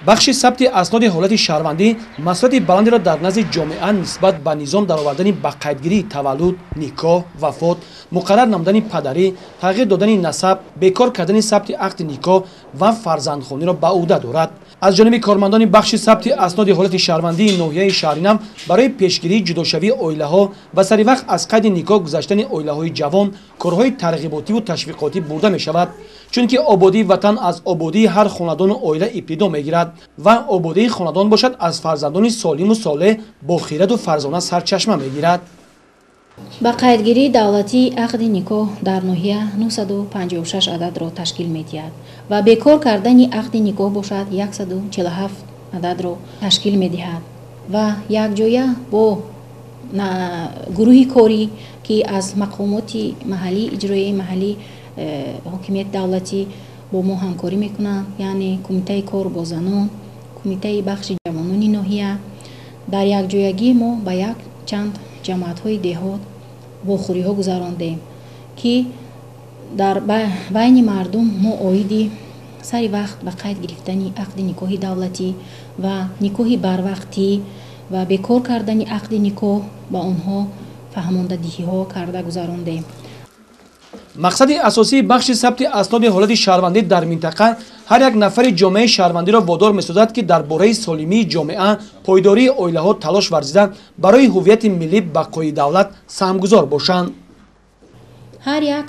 Бахши сабти асноди ҳолати шаҳрвандӣ масъулияти баландеро дар назди ҷомеа нисбат ба низом даровардани ба қайдгирии таваллуд, никоҳ, вафот, муқаррар намудани падарӣ, тағйир додани насаб, бекор кардани сабти ақди никоҳ ва фарзандхониро ба ӯҳда дорад. Аз ҷониби кормандони бахши сабти асноди ҳолати шаҳрвандии ноҳияи Шаҳринав барои пешгирии ҷудошавии оилаҳо ва сари вақт аз қайди никоҳ гузаштани оилаҳои ҷавон корҳои тарғиботиву ташвиқотӣ бурда мешавад, чунки ободии ватан аз ободии ҳар хонадону оила ибтидо мегирад ва ободии хонадон бошад аз фарзандони солиму солеҳ бо хираду фарзона сарчашма мегирад. Ба қайдгирии давлатии ақди никоҳ дар ноҳия 956 ададро ташкил медиҳад ва бекор кардани ақди никоҳ бошад 147 ададро ташкил медиҳад ва якҷоя бо гурӯҳи корӣ, ки аз мақомоти маҳаллӣ, иҷроияи маҳаллӣ, ҳокимияти давлатӣ бо мо ҳамкорӣ мекунанд, яъне кумитаи кор бо занон, кумитаи бахши ҷавонони ноҳия, дар якҷоягӣ мо ба як чанд ҷамоатҳои деҳот вохӯриҳо гузарондем, ки дар байни мардум мо оиди сари вақт ба қайд гирифтани ақди никоҳи давлатӣ ва никоҳи барвақтӣ ва бекор кардани ақди никоҳ ба онҳо фаҳмондадиҳиҳо карда гузарондем. Мақсади асосии бахши сабти асноди ҳолати шаҳрвандӣ дар минтақа ҳар як нафари ҷомеаи шаҳрвандиро водор месозад, ки дар бораи солимии ҷомеа, пойдории оилаҳо талош варзида, барои ҳуввияти миллӣ, бақои давлат саҳмгузор бошанд. Ҳар як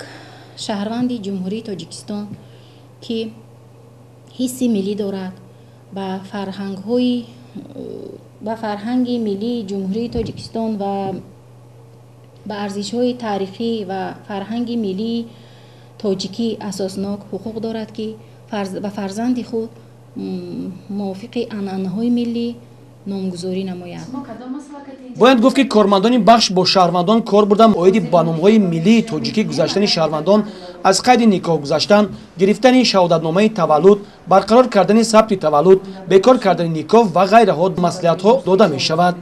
шаҳрванди Ҷумҳурии Тоҷикистон, ки ҳисси миллӣ дорад, ба фарҳанги миллии Ҷумҳурии Тоҷикистон ва ба арзишҳои таърихӣ ва фарҳанги миллии тоҷикӣ асоснок ҳуқуқ дорад, ки ба фарзанди худ мувофиқи анъанаҳои миллӣ номгузорӣ намояд. Бояд гуфт, ки кормандони бахш бо шаҳрвандон кор бурда, оиди ба номҳои миллии тоҷикӣ гузаштани шаҳрвандон, аз қайди никоҳ гузаштан, гирифтани шаҳодатномаи таваллуд, барқарор кардани сабти таваллуд, бекор кардани никоҳ ва ғайраҳо маслиҳатҳо дода мешавад.